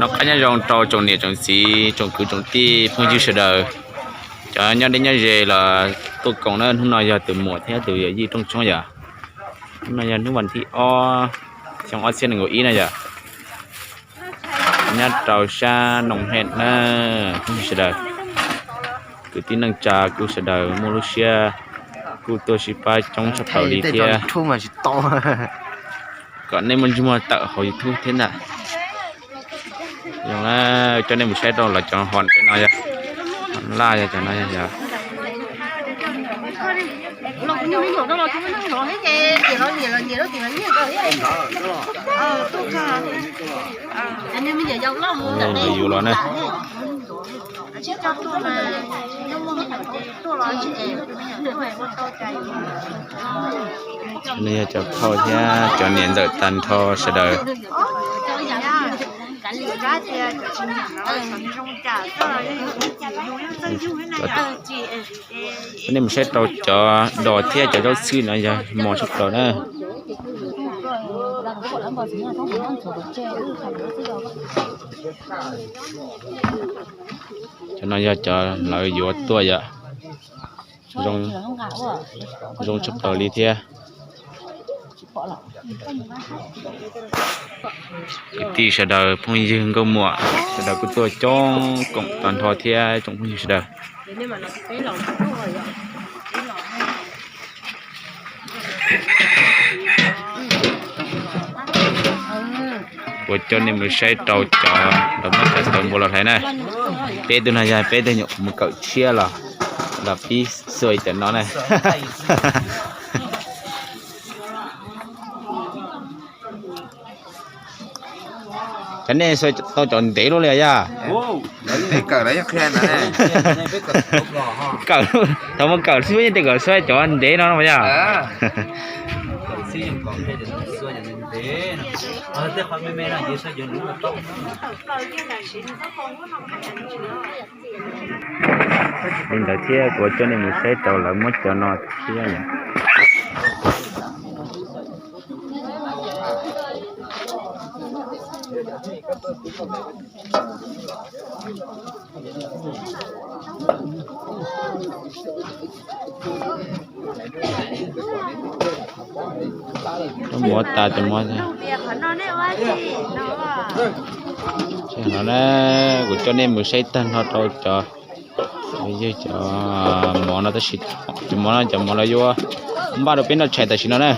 Noj qab nyob zoo rau tsoom niam tsoom txiv tsoom kwv tsoom tij phooj ywg sawv daws, cov nyob deb nyob ze los tuaj koom na. Hnub no yog tus muam thiab tus yawm yij rooj tshoob yom. Hnub no yog hnub vas thib ob xyoo ob txhiab nees nkaum ib na yom. Nyob rau sab Noo Hem na, phooj ywg sawv daws, kwv tij neej tsa kuj sawv daws muaj lub siab kuj tuaj sib pab coob tshaj plaws li thiab. Kom nej muaj ntsej muag tawm hauv YouTube thiab ntag. Zoo na, coj nej mus saib rau lawv cov hom no yog, hom laj yog cov no yog. Yuav los na. No yog cov phauj thiab cov niam ntxawm tag nrho sawv daws. Nej mus saib rau cov dos thiab cov zaub txhwb no yog mos tshaj plaws na. Cov no yog cov lawv yuav tuaj yom. Zoo tshaj plaws li thiab. Kwv tij sawv daws phooj ywg nkauj muam sawv daws kuj tuaj coob koom tag nrho thiab tsoom phooj ywg sawv daws. Kuv coj nej mus saib rau cov los muab cov tau npua los hlais na. Peb tug no yog peb tug nyuam qhuav mus kawm tshiab los, los pib xuas cov no na. Cov nej xuas tau cov ntev luaj li yog? Kawm, thaum mus kawm xwb yeej tias kom xuas cov ntev no yog? Li ntawd thiab kuv coj nej mus saib rau lawv muab cov no thiab yom. Muab tas cov mov no na, kuv coj nej mus saib tag nrho rau cov, yog cov mov no tab sis cov mov no cov mov lawv yuav npaj rau peb noj tshais tam sim no na.